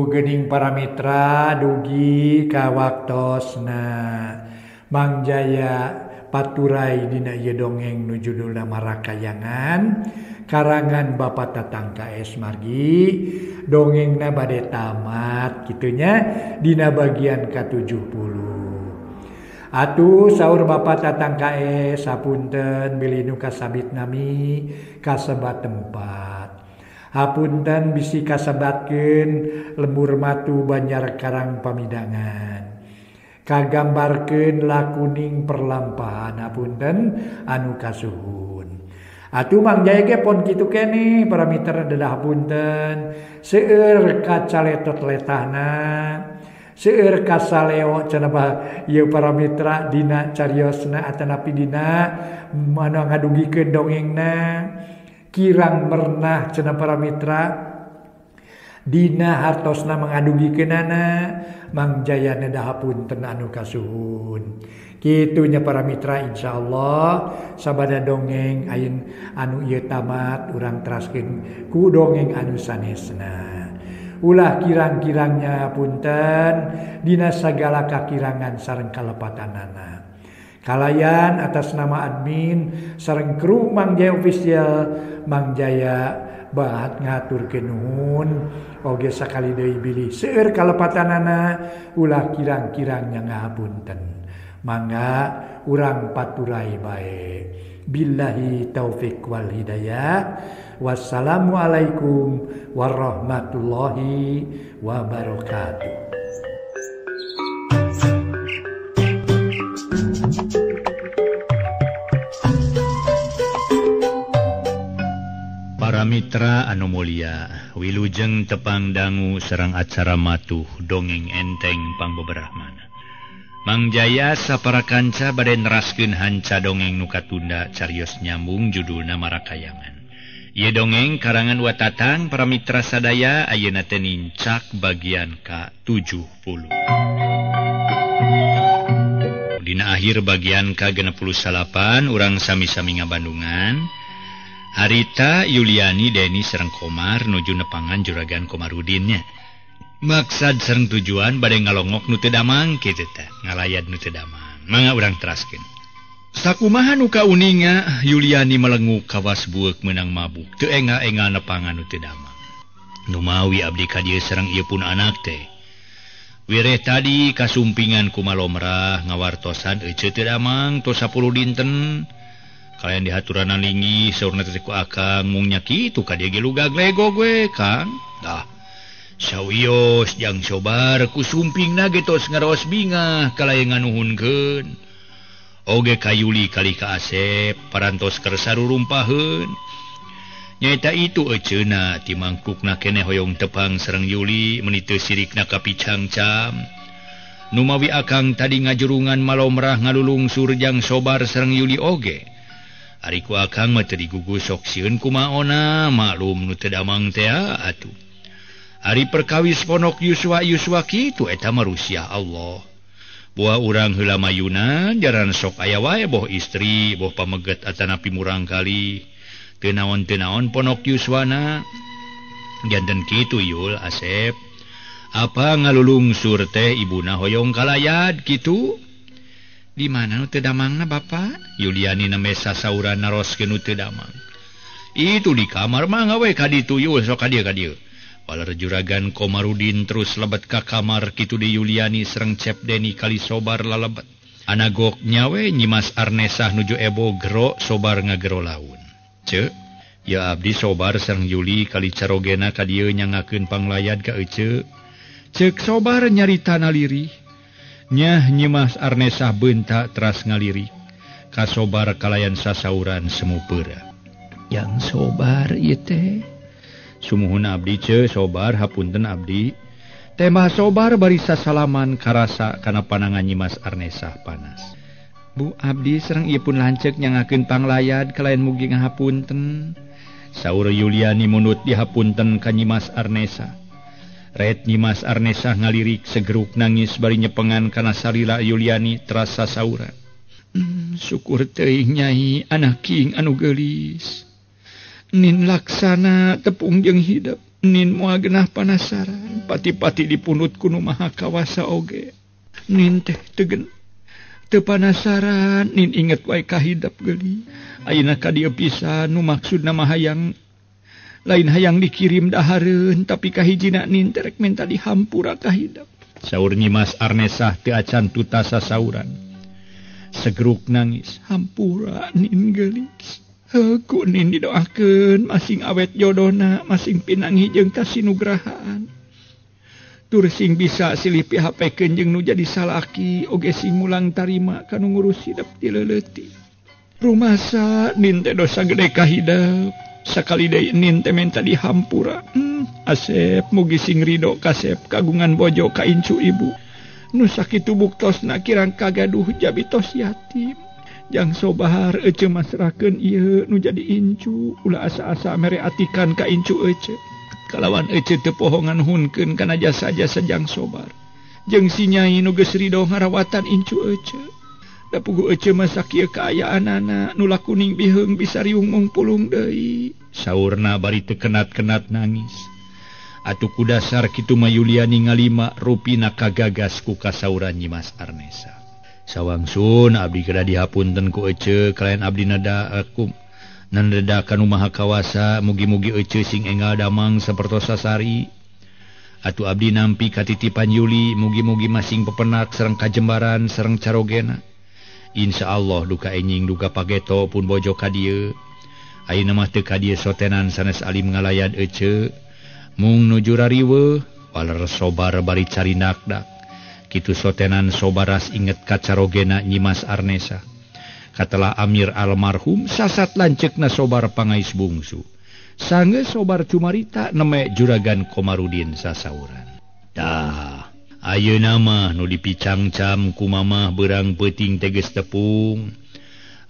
Tuh geuning para mitra dugi ka waktosna Mang Jaya paturai dina ieu dongeng nu judulna Marakayangan karangan Bapak Tatang KS Margi dongengna bade tamat kitunya dina bagian ka-70. Atuh saur Bapak Tatang KS hapunten bilih nu kasabit nami kasebat tempat. Hapunten bisi kasebatkeun lembur matu Banjar Karang Pamidangan. Kagambarkeun lakuning perlampahan hapunten anu kasuhun. Atuh Mang Jaya ge pon kitu keneh para mitra dedah hapunten seueur kacaletot letahna seueur kasaleo cenah ieu para mitra dina cariosna atanapi dina anu ngadugikeun dongengna kirang mernah cenah para mitra dina hartosna mengadugikeunana Mang Jaya nedah hapunten anu kasuhun. Kitunya para mitra insyaallah sabada dongeng ayeun anu ieu tamat urang teraskeun ku dongeng anu sanesna. Ulah kirang-kirangnya punten dina sagala kakirangan sareng kalepatanana. Kalayan atas nama admin sareng kru Mang Jaya Official Mang Jaya bahat ngaturkeun nuhun oge sakali deui bilih seueur kalepatanana ulah kirang-kirangnya ngahapunten. Mangga urang paturai bae. Billahi taufik wal hidayah. Wassalamualaikum warahmatullahi wabarakatuh. Para mitra anu mulia, wilujeng tepang dangu sareng acara matuh dongeng enteng pangbeberahmana. Mang Jaya sapara kanca bade neraskeun hanca dongeng nu katunda carios nyambung judulna Marakayangan. Ieu dongeng karangan Wa Tatang para mitra sadaya ayeuna teh nincak bagian ka-70. Dina akhir bagian ka-68 urang sami-sami ngabandungan. Harita Yuliani Deni sareng Komar nuju nepangan juragan Komarudinnya. Maksad sareng tujuan bade ngalongok nu teu damang kitu teh, ngalayad nu teu damang. Mangga urang teraskeun. Sakumaha nu kauninga Yuliani melenguk kawas bueuk meunang mabuk, teu engal-engal nepangan nu teu damang. Numawi abdi ka dieu sareng ieu pun anak teh. Wireh tadi kasumpingan ku malomrah ngawartosan eceu teu damang tos 10 dinten. Kalian dihaturanan linggih saurna teh ku akang mung nya kitu ka dieu ge lugag lego gue Kang. Tah sawios jang sobar ku sumpingna ge tos ngaraos bingah kalayan nganuhunkeun. Oge ka Yuli kali ka Asep parantos kersa rurumpaheun. Nyaeta itu eceuna ti mangkukna keneh hoyong tepang sareng Yuli meuni teu sirikna ka picangcam. Numawi akang tadi ngajurungan malomrah ngalulungsur jang sobar sareng Yuli oge. Ari ku akang mah teu digugus sok sieun kumaona maklum nu teu damang teh atuh. Ari perkawis ponok Yuswa Yuswa kitu eta mah rusiah Allah. Buah urang heula mayuna jaran sok aya wae boh istri boh pameget atanapi murang kali. Teu naon-teu naon ponok Yuswana. Janten kitu Yul Asep. Apa ngalulungsur teh ibuna hoyong kalayad kitu? Di mana nu teu damangna Bapak? Yuliani nembe sasauran naroskeun nu teu damang. Itu di kamar mangga we ka ditu Yul sok ka dieu ka dieu. Waler juragan Komarudin terus lebet ka kamar kitu di Yuliani sareng Cep Deni kali sobar lalebet. Anagok nyawe Nyimas Arnesah nuju ebo gero sobar ngagero laun. Ceu, ya abdi sobar sareng Yuli kali carogena ka dieu nyangakeun panglayad ka eceu. Ceuk sobar nyarita nalirih. Nyah Nyimas Arnesah bentak teras ngalirik. Kasobar kalayan sasauran semu peura. Yang sobar ieu teh. Sumuhun abdi ce sobar hapunten abdi. Temah sobar bari sasalaman karasa kana panangan Nyimas Arnesah panas. Bu abdi sareng ieu pun lanceuk nyangakeun panglayad kalayan mugi ngahapunten. Saur Yuliani munut dihapunten ka Nyimas Arnesah. Ret Nyimas Arnesah ngalirik segeruk nangis bari nyepengan kana salila Yuliani terasa saura. Syukur teuing nyai anak king anu geulis. Nin laksana tepung jeung hidep. Nin moal genah panasaran pati-pati dipunut ku nu maha kawasa oge. Nin teh teu teu panasaran nin inget wae kahidap geuli. Ayeuna ka dieu pisan nu maksudna mah hayang lain hayang dikirim dahareun tapi kahijina nin teh rek minta dihampura kahidap. Saur Nyimas Arnesah teu acan tutasa sauran. Segeruk nangis hampura nin geulis. Ku nin didoakeun masing awet jodona masing pinangi jeung kasinugrahaan. Tur sing bisa silih pihapekeun jeung nu jadi salaki oge sing mulang tarima kanu ngurus hidep ti leuletik. Rumasa nin teh dosa gede kahidep. Sakali deui nin teh menta dihampura. Asep mugi sing ridho kasep kagungan bojo ka incu ibu. Nu sakitu buktosna kirang kagaduh jabi tos yatim. Jang Sobar ece masrahkeun ieu nu jadi incu ulah asa-asa mere atikan ka incu ece. Kalawan ece teu poho nganhunkeun kana jasa-jasa Jang Sobar. Jeung si nyai nu geus ridho ngarawatan incu ece. Da puguh ece mah sakieu kaayaanana nu lakuning biheung bisa riung mungpulung deui. Saurna bari teu kenat-kenat nangis. Atuh ku dasar kitu mah Yuliani ngalima rupina kagagas ku kasauran Nyimas Arnesa. Sawangsun abdi kedah dihapunten ku ece kalayan abdi nada aku nandeda kanu maha kawasa mugi-mugi ece sing enggal damang sapertos sasari. Atuh abdi nampi katitipan Yuli mugi-mugi masing pepenak sareng kajembaran sareng carogena. Insyaallah duka enjing duka pageto pun bojo ka dieu. Ayeuna mah teu ka dieu sotenan sanes alim ngalayad ece. Mung nuju rariweuh waler Sobar bari carinakdak. Kitu sotenan Sobaras inget kacarogena Nyimas Arnesa. Katelah Amir almarhum sasat lanceukna Sobar pangais bungsu. Sanggeus Sobar cumarita neme Juragan Komarudin sasauran. Tah, ayeuna mah nu dipicangcam ku mamah beurang peuting teh geus tepung.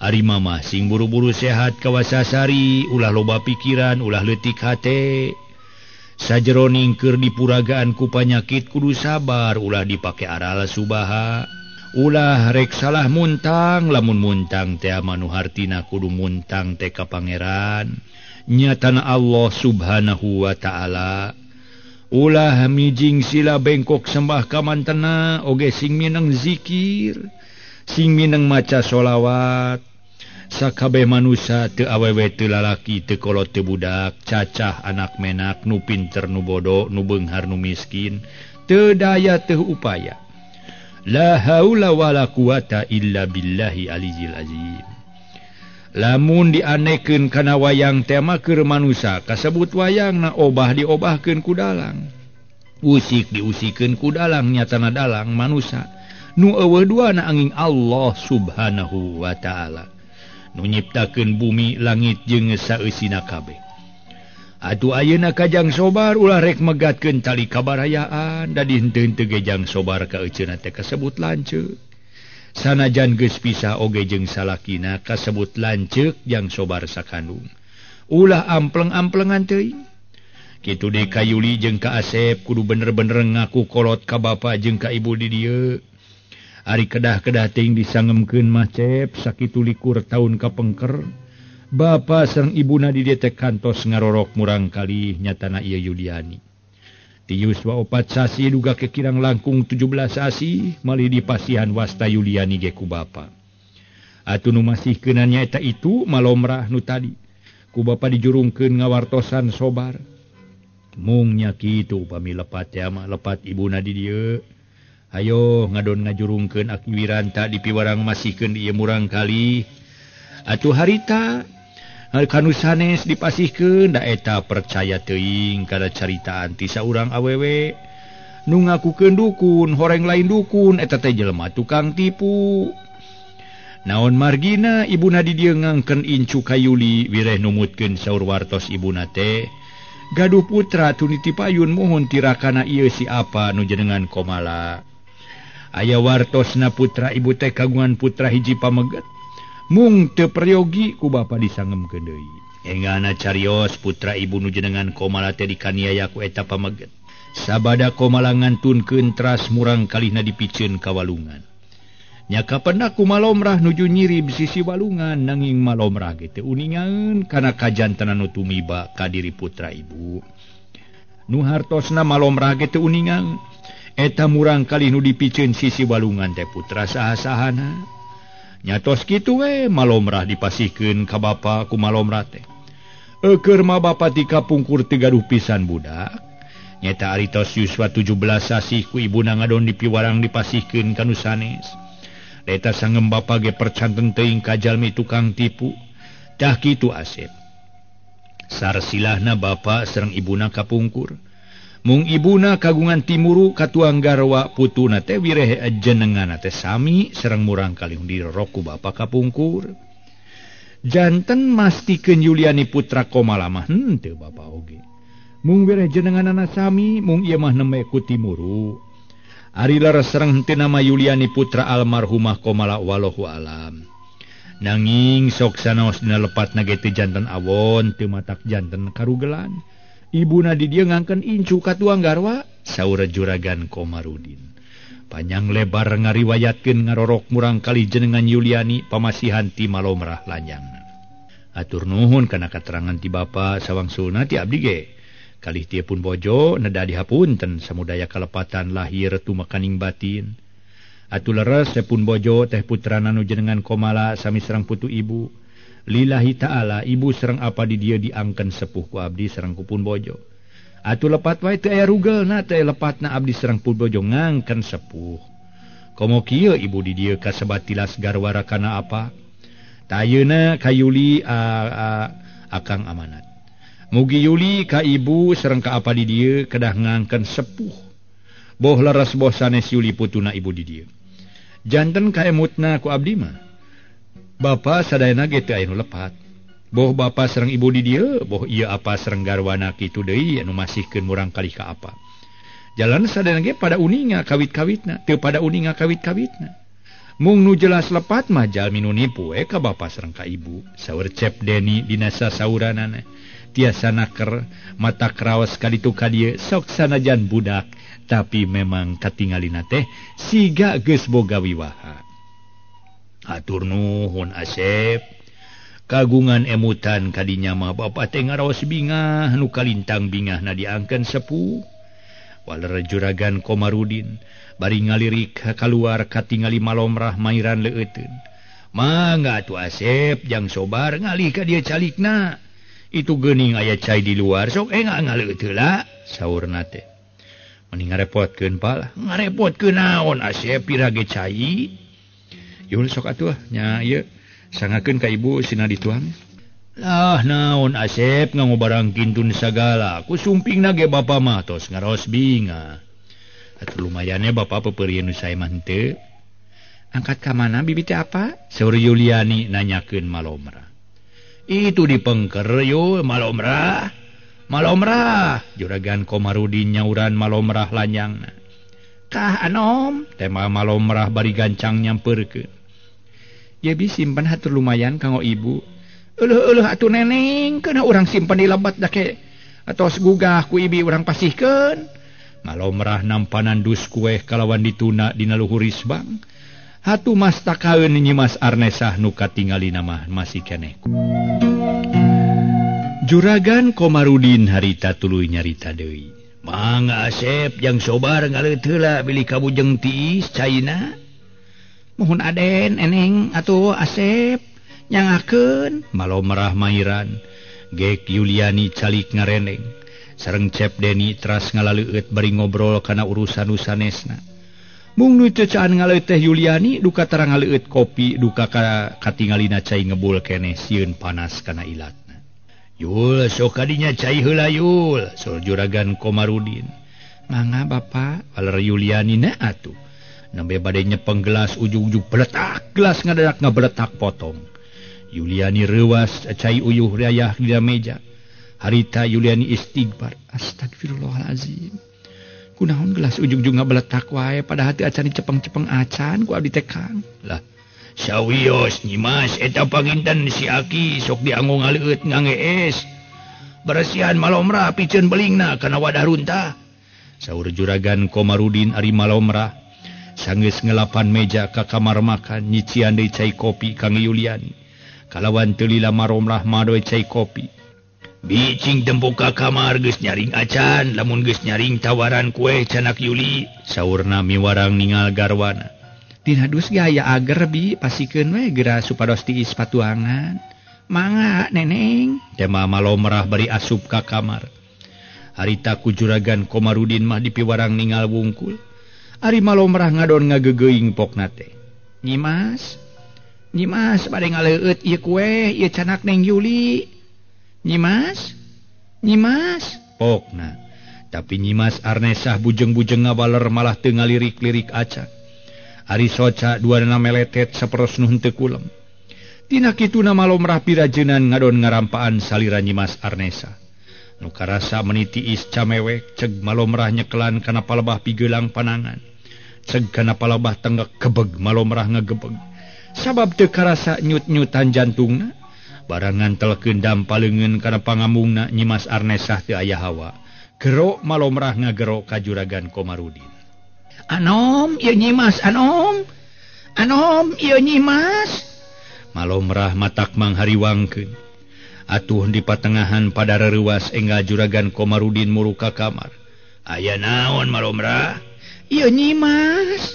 Ari mamah sing buru-buru sehat kawasasari, ulah loba pikiran, ulah leutik hate. Sajeroning keur dipuragaan ku panyakit kudu sabar, ulah dipake aral subaha. Ulah rek salah muntang, lamun muntang teh manu hartina kudu muntang teh ka pangeran. Nyatana Allah Subhanahu wa ta'ala. Ulah mijing sila bengkok sembah ka mantena, oge sing mineng zikir, sing mineng maca sholawat. Sakabeh manusia teu awewe teu lalaki teu kolot teu budak, cacah anak menak nu pinter nu bodoh nu beunghar nu miskin, teu daya teu upaya. La haula wala quwata illa billahi alizil azim. Lamun dianekeun kana wayang teh mah keur manusa kasebut wayangna obah diobahkeun ku dalang. Usik diusikeun ku dalang nyatana dalang manusa. Nu eueuh duana angin Allah Subhanahu wa ta'ala. Nu nyiptakeun bumi langit jeung saeusina kabeh. Atuh ayeuna kajang Sobar ulah rek megatkeun tali kabarayaan da henteu-henteu ge Jang Sobar ka euceuna teh kasebut lanceuk. Sanajan geus pisah oge jeung salakina kasebut lanceuk Jang Sobar sakandung. Ulah ampleng-amplengan teuing. Kitu deui ka Yuli jeung ka Asep kudu bener-bener ngaku kolot ka bapa jeung ka ibu di dieu. Ari kedah-kedah teuing disangemkeun mah Cep sakitu likur taun kapengker. Bapa sareng ibuna di dieu teh kantos ngarorok murang kali nyatana ieu Yuliani. Tius wa 4 sasi duga kekirang langkung 17 sasi malih dipasihan wasta Yuliani ge ku bapa. Atuh nu masih keunan nyaeta itu malomrah nu tadi. Ku bapa dijurungkeun ngawartosan Sobar. Mung nya kitu upami lepat ya mah lepat ibuna di dieu. Ayo ngadon ngajurungkeun Aki Wiranta dipiwarang masihkeun di ieu murang kali. Atuh harita kanu sanes dipasihkeun da eta percaya teuing kana caritaan ti saurang awewe. Nu ngakukeun dukun, horeng lain dukun eta teh jelema tukang tipu. Naon margina ibuna di dieu ngangkeun incu ka Yuli wireh numutkeun saur wartos ibuna teh. Gaduh putra tuniti payun mohon tirakana ieu si apa nu jenengan Komala. Aya wartosna putra ibu teh kagungan putra hiji pameget. Mung teu peryogi ku bapa disangemkeun deui. Engana carios putra ibu nu jenengan Komala teh dikaniaya ku eta pameget. Sabada Komala ngantunkeun teras murang kalihna dipiceun ka walungan. Nya kapendak ku malomrah nuju nyirib sisi walungan nanging malomrah ge teu uningaeun kana kajantenan nu tumiba ka diri putra ibu. Nu hartosna malomrah ge teu uningang. Eta murang kali nu dipiceun sisi walungan teh putra saha-sahana. Nyatos kitu we malomrah dipasihkeun ka bapa ku malomrah teh. Eukeur mah bapa ti kapungkur teu gaduh pisan budak. Nyata ari tos yuswa 17 sasih ku ibuna ngadon dipiwarang dipasihkeun ka nu sanes. Eta sangem bapa ge percanten teuing ka jalmi tukang tipu. Tah kitu Asep. Sarsilahna bapa sareng ibuna kapungkur. Mung ibuna kagungan timuru katuang garwa putuna teh wirehe jenengana teh sami sareng murang kali dirorok ku bapa kapungkur. Janten mastikeun Yuliani putra Komala mah henteu bapa oge. Mung wireh jenenganana sami mung ieu mah nembe ku timuru. Ari leres sareng henteu nama Yuliani putra almarhumah Komala wallahu alam. Nanging sok sanaos dina lepatna ge teu janten awon teu matak janten karugelan. Ibuna di dieu ngangkeun incu ka tuang garwa saur Juragan Komarudin. Panjang lebar ngariwayatkeun ngarorok murang kali jenengan Yuliani pamasihan ti malomrah lanjangna. Atur nuhun kana katerangan ti bapa sawangsulna ti abdi ge. Kalih ti pun bojo neda dihapunten samudaya kalepatan lahir tumekaning batin. Atuh leres pun bojo teh putrana nu jenengan Komala sami sareng putu ibu. Lillahi ta'ala ibu sareng apa di dieu diangkeun sepuh ku abdi sareng ku pun bojo. Atuh lepat wae teu aya rugelna teh lepatna abdi sareng pun bojo ngangkeun sepuh. Komo kieu ibu di dieu kasebat tilas garwara kana apa? Tayeuna ka Yuli akang amanat. Mugi Yuli ka ibu sareng ka apa di dieu kedah ngangkeun sepuh. Boh leres boh sanes Yuli putuna ibu di dieu. Janten kaemutna ku abdi mah. Bapa sadayana ge teu aya nu lepat. Boh bapa sareng ibu di dieu, boh ieu apa sareng garwana kitu deui anu masihkeun murang kali ka apa. Jalan sadayana ge pada uninga kawit-kawitna, teu pada uninga kawit-kawitna. Mung nu jelas lepat mah jalmi nu nipu we ka bapa sareng ka ibu. Saur Cep Deni dina sasauranana. Tiasa naker mata kraos ka ditu ka dieu sok sanajan budak, tapi memang katingalina teh siga geus boga wiwaha. Atur nuhun Asep. Kagungan emutan kadinya mah bapa teh ngaraos bingah nu kalintang bingahna diangkeun sepuh. Waler Juragan Komarudin bari ngalirik kaluar katingali malomrah mairan leueuteun. Mangga atuh Asep jang sobar ngalih ka dieu calikna. Itu geuning aya cai di luar sok engah ngaleueut heula saurna teh. Mending ngarepotkeun pa lah. Ngarepotkeun naon Asep pira ge cai. Yul sok atuh nya ieu sangakeun ka ibu sina dituang. Lah naon Asep nganggo barang kintun sagala. Ku sumpingna ge bapa mah tos ngaraos bingah. Atuh lumayannya bapa pepeurieun nu sae mah henteu. Angkat ka mana bibi teh apa? Saur Yuliani nanyakeun malomrah. Itu dipengker yo malomrah. Malomrah Juragan Komarudin nyauran malomrah lanyangna. Kah anom tema malomrah bari gancang nyampeurkeun. Yebi simpen hatur lumayan kanggo ibu. Euleuh-euleuh atuh neneng keuna urang simpen di lebat da ke atos gugah ku ibi urang pasihkeun. Malomrah nampanan dus kueh kalawan dituna dina luhur risbang. Hatu mas takaeun Nyi Mas Arnesah nu katingalina mah masih keneh. Juragan Komarudin harita tuluy nyarita deui. Mangga Asep jang sobar ngaleut heula bilih kabujeng tiis caina. Mohon aden eneng atuh Asep nyangakeun. Malomrah mairan gek Yuliani calik ngareneng. Sareng Cep Deni teras ngalaleueut bari ngobrol kana urusan nu sanesna. Mung nu cecaan ngaleueut teh Yuliani duka tarang ngaleueut kopi duka katingalina cai ngebul keneh sieun panas kana ilatna. Yul sok kadinya cai heula Yul saur Juragan Komarudin. Mangga bapa waler Yuliani na atuh. Nembe bade nyepeng gelas ujug-ujug beletak gelas ngadadak ngabeletak potong. Yuliani reuwas cai uyuh rayah di meja. Harita Yuliani istighfar. Astagfirullahalazim. Kunaon gelas ujug-ujug ngabeletak wae pada hati acan dicepeng-cepeng acan ku abdi teh Kang. Lah sawios Nyi Mas eta panginten si Aki sok dianggo ngaleueut ngangees. Beresihan malomrah piceun belingna kana wadah runtah. Saur Juragan Komarudin ari malomrah sanggeus ngelapan meja ka kamar makan nyician deui cai kopi kang Yuliani. Kalawan teu lila malomrah madoy cai kopi. Bicing tempo ka kamar geus nyaring acan, lamun geus nyaring tawaran kue canak Yuli. Saurna miwarang ningal garwana. Dina dus ge aya ager bi, pasikeun we geura supados tiis patuangan. Mangga neneng. Tema malomrah bari asup ka kamar. Harita ku Juragan Komarudin mah dipiwarang ningal wungkul. Ari malomrah ngadon ngagegeuing pokna teh. Nyimas, Nyimas bade ngaleueut ieu kue, ieu canak Neng Yuli. Nyimas, Nyimas pokna. Tapi Nyimas Arnesah bujeng-bujeng ngabaler malah teu ngalirik-lirik acan. Ari soca duanana meletet saperos nu henteu kulem. Tina kituna malomrah pirajenan ngadon ngarampaan salira Nyimas Arnesa. Nu karasa menitiis camewek ceg malomrah nyekelan kana palebah pigelang panangan. Ceg kana palebah tenggek kebeg malomrah ngegebeg. Sabab teu karasa nyut-nyutan jantungna. Barang ngantelkeun dampa leungeun kana pangambungna Nyimas Arnesah teu aya hawa. Gero malomrah ngagero ka Juragan Komarudin. Anom ieu Nyimas, anom. Anom ieu Nyimas. Malomrah matak manghariwangkeun. Atuh di patengahan pada rereuwas enggal Juragan Komarudin muruk ka kamar. Aya naon malomrah? Ieu Nyimas.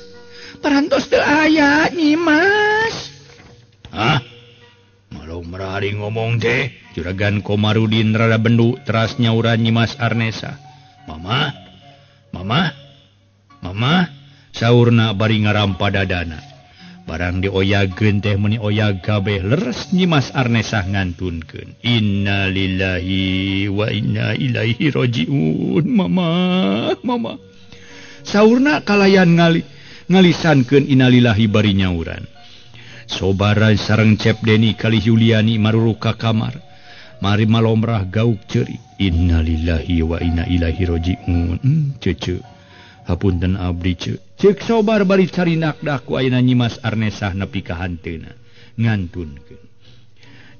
Parantos teu aya Nyimas. Hah? Malomrah ari ngomong teh. Juragan Komarudin rada bendu teras nyauran Nyimas Arnesa. Mama? Mama? Mama? Saurna bari ngarampa dadana. Barang dioyagkeun teh meuni oyag kabeh leres Nyimas Arnesah ngantunkeun. Innalillahi wa inna ilaihi rajiun. Mama, mama. Saurna kalayan ngalisankeun innalillahi bari nyauran. Sobara sareng Cep Deni kali Yuliani maruruk ka kamar. Mari malomrah gauk ceurik. Innalillahi wa inna ilaihi rajiun. Cece. Hapunten abdi ce. Ceuk sobar bari carinak dah ku ayeuna Nyimas Arnesah nepi ka hanteuna. Ngantunkeun.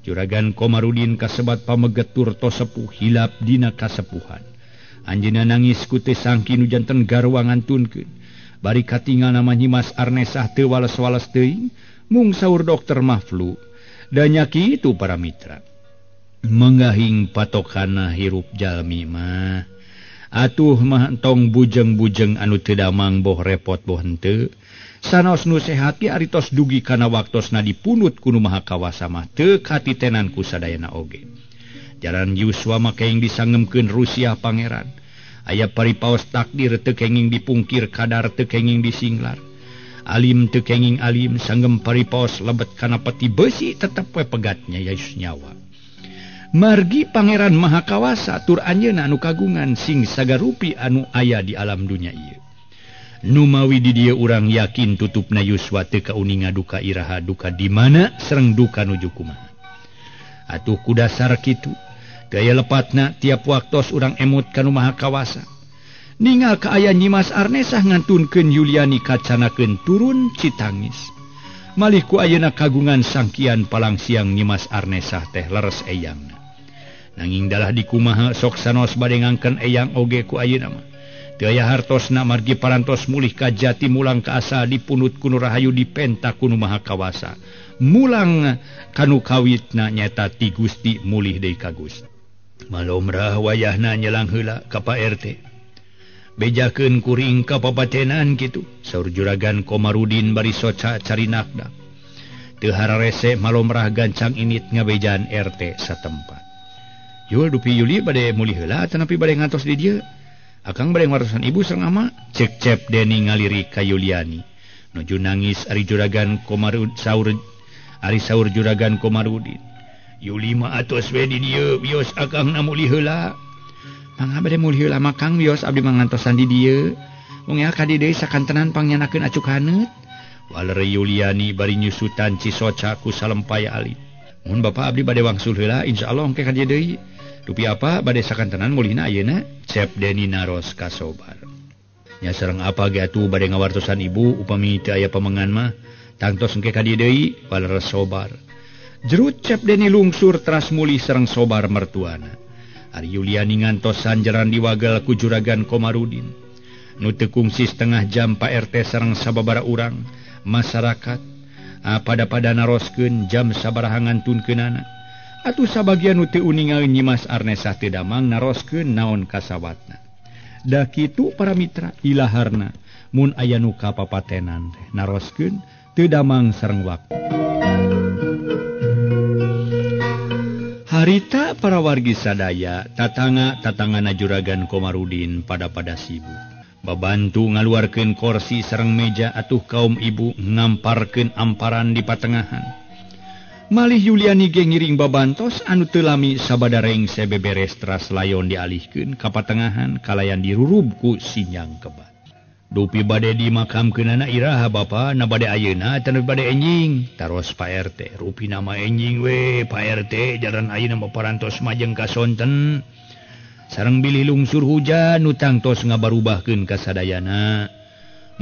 Juragan Komarudin kasebat pameget tur tosepuh hilap dina kasepuhan. Anjeunna nangis ku teu sangki nu janten garwa ngantunkeun. Bari katingal nama Nyimas Arnesah teu wales-wales teuing. Mung saur dokter mah flu. Danya kitu para mitra. Menggahing patokana hirup jalmi mah. Atuh mah entong bujeng-bujeng anu teu damang boh repot boh henteu. Sanaos nu sehat ge ari tos dugi kana waktosna dipunut ku Nu Maha Kawasa mah teu katitenan ku sadayana oge. Jaran Yuswa mah kenging disangemkeun Rusia pangeran. Aya paripaos takdir teu kenging dipungkir kadar teu kenging disinglar. Alim teu kenging alim sanggem paripaos lebet kana peti besi tetep we pegatnya Yesus nyawa. Margi Pangeran Maha Kawasa tur anjeunna anu kagungan sing sagarupi anu aya di alam dunya ieu. Numawi di dieu urang yakin tutupna yuswa teu kauninga duka iraha duka di mana sareng duka nuju kumaha. Atuh ku dasar kitu gaya lepatna tiap waktos urang emut ka Nu Maha Kawasa. Ningal kaayaan Nyimas Arnesah ngantunkeun Yuliani kacanakeun turun citangis. Malih ku ayeuna kagungan sangkian palang siang Nyimas Arnesah teh leres eyangna. Nanging dalah dikumaha sok sanos bade ngangkeun eyang oge ku ayeuna mah. Teu aya hartosna margi parantos mulih ka jati mulang ka asa dipunut ku Nu Rahayu dipenta ku Nu Maha Kawasa. Mulang kanu kawitna nyata ti Gusti mulih deui ka Gusti. Malomrah wayahna nyelang heula ka Pak RT. Bejakeun kuring ka papatenan kitu. Saur Juragan Komarudin bari soca carinakna. Teu hararese malomrah gancang init ngabejaan RT satempat. Yul dupi Yuli bade mulih heula atanapi bade ngantos di dieu. Akang bade ngawartosan ibu sareng ama. Cek Cep Deni ngalirik ka Yuliani. Nuju nangis ari Juragan Komarud saur ari saur Juragan Komarudin. Yuli mah atos we di dieu wios akang na mulih heula. Mangga bade mulih heula mah Kang wios abdi mah ngantosan di dieu. Mung ka di deui sakantenan pangyanakeun acuk haneut. Waler Yuliani bari nyusutan cisoca ku salempay alit. Mun Bapak abdi bade wangsul heula insyaallah engke ka dieu deui. Dupi apa bade sakantenan mulihna ayeuna? Cep Deni naros kasobar. Nya sareng apa ge atuh bade ngawartosan ibu upami teu aya pamengan mah tangtos engke ka dieu deui waler sobar. Jerut Cep Deni lungsur teras mulih sareng sobar mertuana. Ari Yuliani ngantosan jaran diwagel ku Juragan Komarudin. Nu teu kungsi setengah jam Pak RT sareng sababara urang masyarakat pada-pada naroskeun jam sabaraha ngantunkeunana. Atuh sabagian nu teu uninga Nyimas Arnesah teu damang naroskeun naon kasawatna. Da kitu para mitra ilaharna mun aya nu kapapatenan teh naroskeun teu damang sareng waktu. Harita para wargi sadaya tatangga-tatangana Juragan Komarudin pada sibuk. Babantu ngaluarkeun korsi sareng meja atuh kaum ibu ngamparkeun amparan di patengahan. Malih Yuliani ge ngiring babantos anu teu lami sabada rengse beberes teras layon dialihkeun ka patengahan kalayan dirurub ku sinyang kebat. Dupi bade dimakamkeunana iraha bapa na bade ayeuna teu bade enjing taros Pak RT. Rupi nama enjing we Pak RT jalan ayeuna mah parantos majeng ka sonten. Sareng bilih lungsur hujan nu tangtos ngabarubahkeun ka sadayana.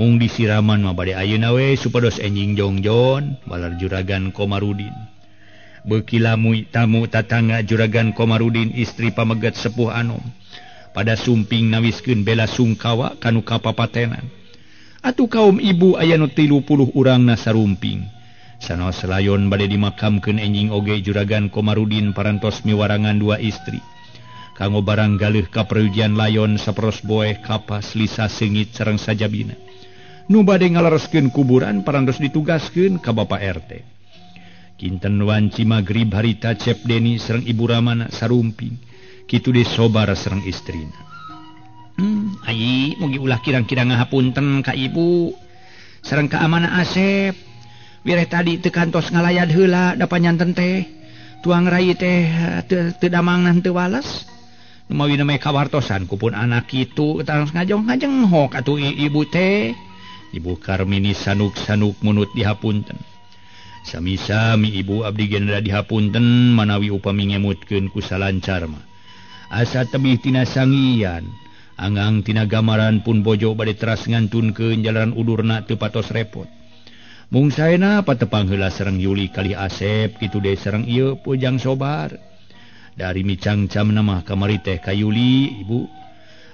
Mung disiraman mah bade ayeuna we supados enjing jongjon balar Juragan Komarudin. Beuki lamu tamu tatangga Juragan Komarudin istri pameget sepuh anom. Pada sumping nawiskeun bela sungkawa kanu kapapatenan. Atuh kaum ibu aya nu 30 urangna sarumping. Sanaos layon bade dimakamkeun enjing oge Juragan Komarudin parantos miwarangan dua istri. Kanggo barang galeuh kaperujian layon saperos boeh kapas lisa seungit sareng sajabina. Nu bade ngalereskeun kuburan parantos ditugaskeun ka Bapak RT. Kinten wanci magrib harita Cep Deni sareng Ibu Ramana sarumping. Kitu de sobar sareng istrina. Ayi mugi ulah kirang-kirang ngahapunten ka ibu sareng ka amana Asep. Wireh tadi teu kantos ngalayad heula da panyanten teh. Tuang rai teh teu damangna teu wales. Numawi namanya kawartosan kupun anak kitu terus ngajeng-ngajenghok atuh ibu teh. Ibu Karmini sanuk-sanuk munut dihapunten. Sami-sami ibu abdi gendra dihapunten manawi upami ngemutkeun ku salancar mah. Asa tebih tina sangian, angang tina gamaran pun bojo bade teras ngantunkeun jalaran udurna teu patos repot. Mung saena patepang heula sareng Yuli kalih Asep kitu deui sareng ieu pujang sobar. Dari micangcam nama kamari teh ka Yuli ibu.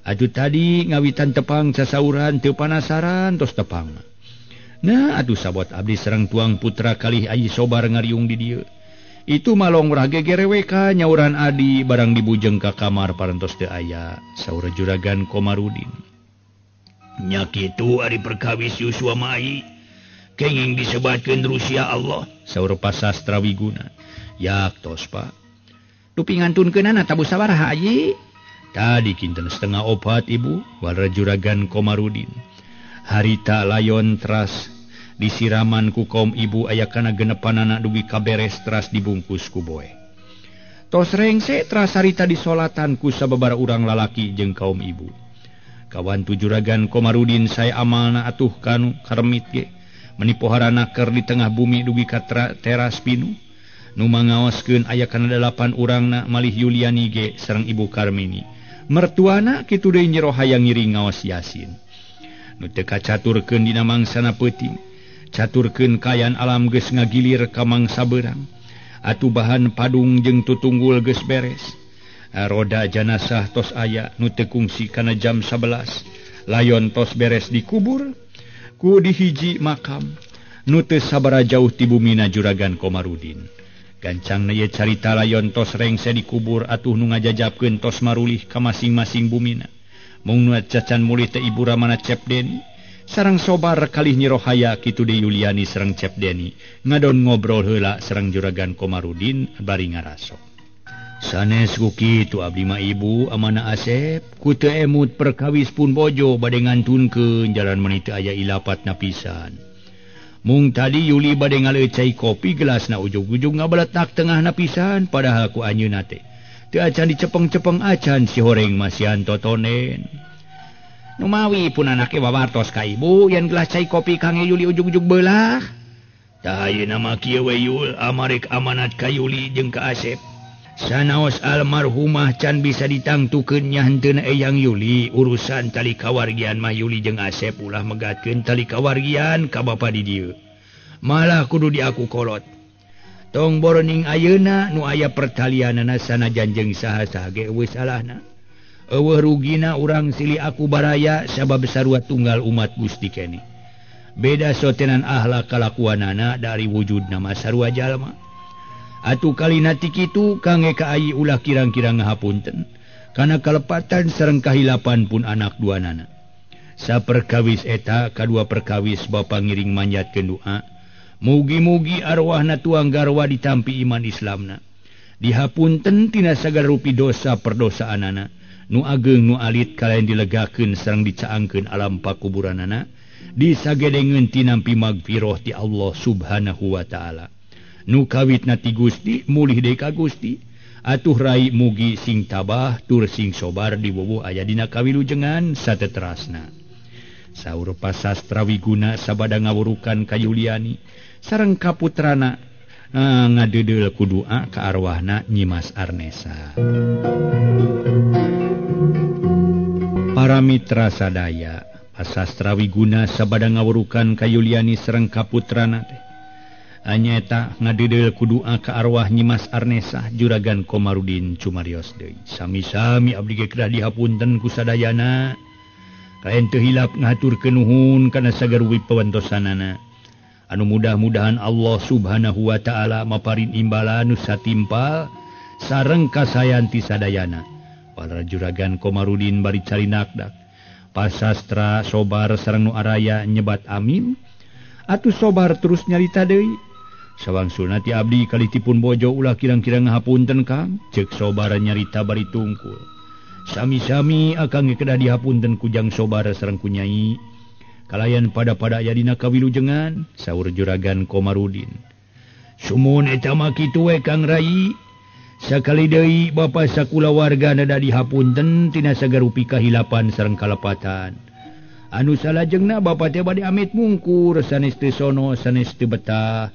Atuh tadi ngawitan tepang sasauran teu panasaran tos tepang. Nah atuh sabot abdi sareng tuang putra kalih ayi sobar ngariung di dieu. Itu malong rah gegereweka nyauran adi barang dibujeng ka kamar parantos teu aya saur Juragan Komarudin. Nya kitu ari perkawis Yusua mah ayi. Kenging disebatkeun Rusia Allah saur Pasastra Wiguna. Yaktos Pak. Dupi ngantunkeunana tabu sabaraha ayi? Tadi kinten 3:30 ibu wara Juragan Komarudin. Harita layon teras disiraman ku kaum ibu aya kana genepanana dugi kaberes teras dibungkus ku boe. Tos rengse teras harita disolatan ku sababaraha urang lalaki jeung kaum ibu. Kawantu Juragan Komarudin sae amalna atuh kanu karemit ge meni poharana keur di tengah bumi dugi ka teras pinu. Nu mangaoskeun aya kana 8 urangna malih Yuliani ge sareng Ibu Karmini. Mertuana kitu deui Nyi Rohaya ngiring ngaos Yasin. Nu teu kacaturkeun dina mangsana peuting. Caturkeun kaayaan alam geus ngagilir ka mangsa beurang. Atuh bahan padung jeung tutunggul geus beres. Roda janasah tos aya nu teu kungsi kana jam 11. Layon tos beres dikubur ku di hiji makam nu teu sabaraha jauh ti bumina Juragan Komarudin. Gancangna ieu carita layon tos rengse dikubur atuh nu ngajajabkeun tos marulih ka masing-masing bumina. Mung nu cacan mulih teh Ibu Ramana Cep Deni sareng sobar kalih Nyi Rohaya kitu deui Yuliani sareng Cep Deni ngadon ngobrol heula sareng Juragan Komarudin bari ngaraso. Sanes ku kitu abdi mah ibu amana Asep ku teu emut perkawis pun bojo bade ngantunkeun jalan meuni teu aya ilapatna pisan. Mung tadi Yuli bade ngaleut cai kopi gelasna ujug-ujug ngabeletak tengahna pisan padahal ku anjeunna teh teu acan dicepeng-cepeng acan si horeng masihan totonen. Numawi pun anake wawartos ka ibu yen gelas cai kopi kangge Yuli ujug-ujug beulah. Tah ayeuna mah kieu we Yul amarek amanat ka Yuli jeung ka Asep. Sanaos almarhumah can bisa ditangtukeun nya henteuna eyang Yuli urusan tali kawargian mah Yuli jeung Asep ulah megatkeun tali kawargian ka bapa di dieu. Malah kudu diaku kolot. Tong boroning ayeuna nu aya pertalianana sanajan jeung saha-saha ge eueuh salahna. Eueuh rugina urang silih aku baraya sabab sarua tunggal umat Gusti keneh. Beda sotenan ahlak kalakuanana dari wujud nama sarua jalma. Atuh kalina ti kitu kangge ka ayi ulah kirang-kirang ngahapunten kana kalepatan sareng kahilapan pun anak duanana. Saperkawis eta kadua perkawis bapa ngiring manjatkeun doa. Mugi-mugi arwahna tuang garwa ditampi iman Islamna. Dihapunten tina sagala rupi dosa perdosaanana. Nu ageng nu alit kalayan dilegakeun sareng dicaangkeun alam pakuburanana. Disagedengeun tinampi magfirah ti Allah Subhanahu wa taala. Nu kawitna ti Gusti mulih deui ka Gusti. Atuh rai mugi sing tabah tur sing sobar diwuwuh aya dina kawilujengan sateterasna. Saur Pasastra Wiguna sabada ngawurukan ka Yuliani sareng kaputrana ngadeudeuh ku doa ka arwahna Nyimas Arnesa. Para mitra sadaya, Pasastra Wiguna sabada ngawurukan ka Yuliani sareng kaputrana teh anyaeta ngadeudeuh ku doa ka arwah Nyimas Arnesa Juragan Komarudin cumarios deui. Sami-sami abdi ge kedah dihapunten ku sadayana. Kaen teu hilap ngahaturkeun nuhun kana sagaruwi pawantosanana. Anu mudah-mudahan Allah Subhanahu wa taala maparin imbalan nu satimpal sareng kasayan ti sadayana. Para Juragan Komarudin bari carinakdak. Pasastra sobar sareng nu araya nyebat amin. Atuh sobar terus nyarita deui. Sawangsulna ti abdi kalitipun bojo ulah kirang-kirang ngahapunten Kang, ceuk sobar nyarita bari tungkul. Sami-sami akang ge kedah dihapunten ku Jang Sobar sareng ku Nyai. Kalayan pada-pada aya dina kawilujengan, saur Juragan Komarudin. Sumun eta mah kitu we Kang Rai. Sakali deui bapa sakulawarga nada dihapunten tina sagarupi kahilapan sareng kalepatan. Anu salajengna bapa teh bade amit mungkur sanes teu sono sanes teu betah.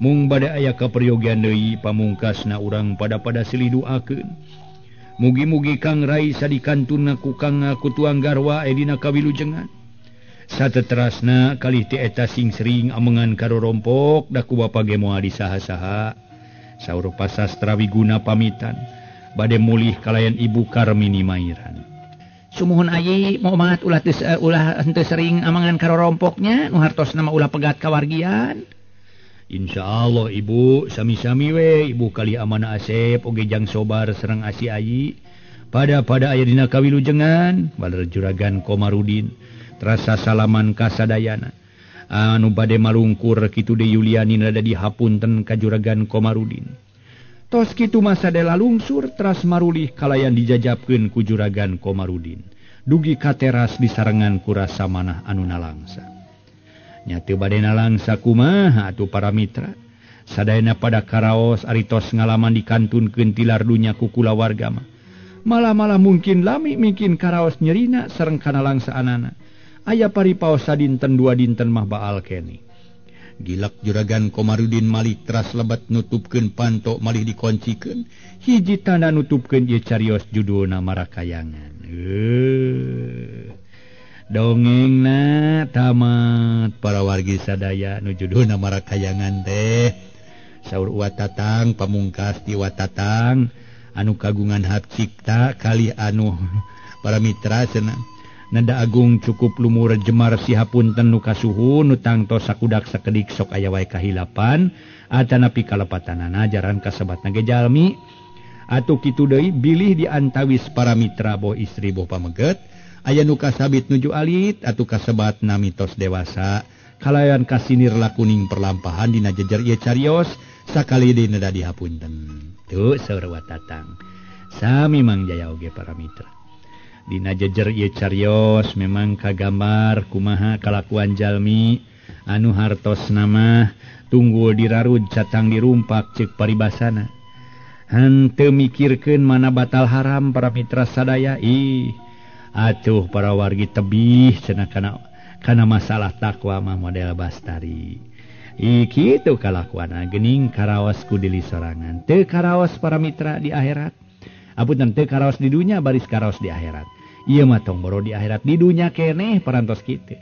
Mung bade aya kaperyogian deui pamungkasna urang pada-pada silih duakeun. Mugi-mugi Kang Rai sadikantuna ku Kang ku tuang garwa aya dina kawilujengan. Sateterasna kalih ti eta sing sering amengan karorompok da ku bapa ge moal disaha-saha. Saur Pasastra Wiguna pamitan bade mulih kalayan Ibu Karmini Mairan. Sumuhun ayi mau mangat ulah ulah henteu sering amangan karorompoknya nu hartosna mah ulah pegat kawargian. Insyaallah Ibu sami-sami we Ibu kali amanah Asep oge Jang Sobar sareng Asi Ayi pada-pada aya dina kawilujengan. Baler Juragan Komarudin terasa salaman ka sadayana. Anu bade malungkur kitu deui Yuliani rada dihapunten ka Juragan Komarudin. Tos kitu masa dela lungsur teras marulih kalayan dijajabkeun ku Juragan Komarudin. Dugi ka teras disarengan ku rasa manah anu nalangsa. Nya teu bade nalangsa kumaha atuh para mitra. Sadayana pada karaos ari tos ngalaman dikantunkeun tilar dunya ku kulawarga mah. Malah-malah mungkin lami mungkin karaos nyerina sareng kanalangsaanana. Aya paripaos sadinten dua dinten mah baal kene. Gilak Juragan Komarudin malik teras lebat nutupkeun panto malih dikoncikeun. Hiji tanda nutupkeun ieu carios judulna Marakayangan. Dongengna tamat para wargi sadaya nu judulna Marakayangan teh. Saur Watatang pamungkas ti Watatang anu kagungan hak cipta kali anu para mitra cenah. Nada agung cukup lumur jemar sihapunten nu kasuhun nu tangtos sakudak sakedik sok aya wae kahilapan atanapi kalepatanana jaran kasebatna ge jalmi. Atuh kitu deui bilih di antawis para mitra boh istri boh pameget aya nu kasabit nuju alit atuh kasebatna mitos dewasa kalayan kasinir lakuning perlampahan dina jejer ieu carios sakali deui neda dihapunten. Tuh saur Watatang sami Mang Jaya oge para mitra. Dina jejer ieu carios memang kagambar kumaha kalakuan jalmi anu hartos nama tunggul dirarud catang dirumpak ceuk paribasana. Henteu mikirkeun mana batal haram para mitra sadaya. Ih atuh para wargi tebih cenah kana masalah takwa mah model bastari. Ih kitu kalakuanna geuning karaos ku dili sorangan. Teu karaos para mitra di akhirat. Apunten teu karaos di dunya baris karaos di akhirat. Ieu mah tong boro di akhirat di dunya keneh parantos kitu.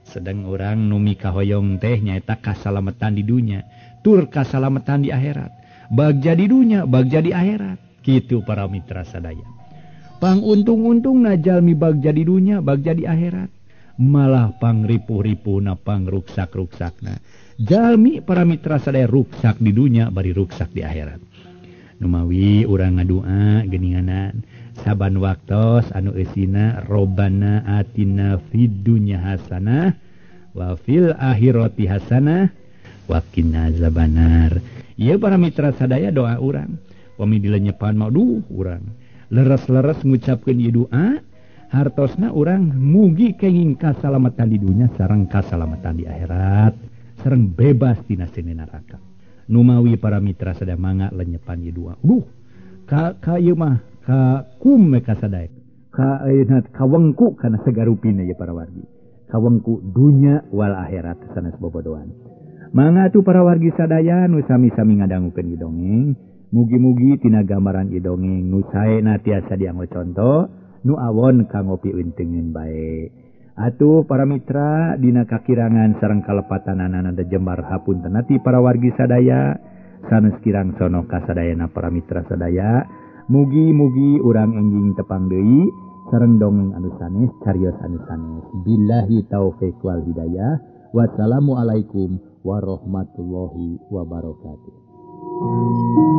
Sedang urang nu mikahoyong teh nyaeta kasalametan di dunya tur kasalametan di akhirat. Bagja di dunya bagja di akhirat. Kitu para mitra sadaya. Pang untung-untungna jalmi bagja di dunya bagja di akhirat. Malah pang ripuh-ripuhna pang ruksak-ruksakna. Jalmi para mitra sadaya ruksak di dunya bari ruksak di akhirat. Numawi urang ngadua geuninganan saban waktos anu eusina robana atina fid dunya hasanah wa fil akhirati hasanah wa qina azabannar. Ieu para mitra sadaya doa urang. Pami dilenyepan mah duh urang leres-leres ngucapkeun ieu doa hartosna urang mugi kenging kasalamatan di dunya sareng kasalamatan di akhirat sareng bebas tina seuneu neraka. Numawi para mitra sadaya mangga lenyepan ieu doa. Duh ka ieu mah ka kum ka sadaya ka ayeuna kawengku kana sagarupina ieu para wargi. Kawengku dunya wal akhirat sanes bobodoan. Mangga atuh para wargi sadaya nu sami-sami ngadangukeun ieu dongeng. Mugi-mugi tina gambaran ieu dongeng nu saena tiasa dianggo conto nu awon kanggo piuntengeun bae. Atuh para mitra dina kakirangan sareng kalepatanana jembar hapunten ti para wargi sadaya sanes kirang sono kasadayana para mitra sadaya. Mugi-mugi urang enjing tepang deui sareng dongeng anu sanes carios anu sanes. Billahi taufik wal hidayah. Wassalamualaikum warahmatullahi wabarakatuh.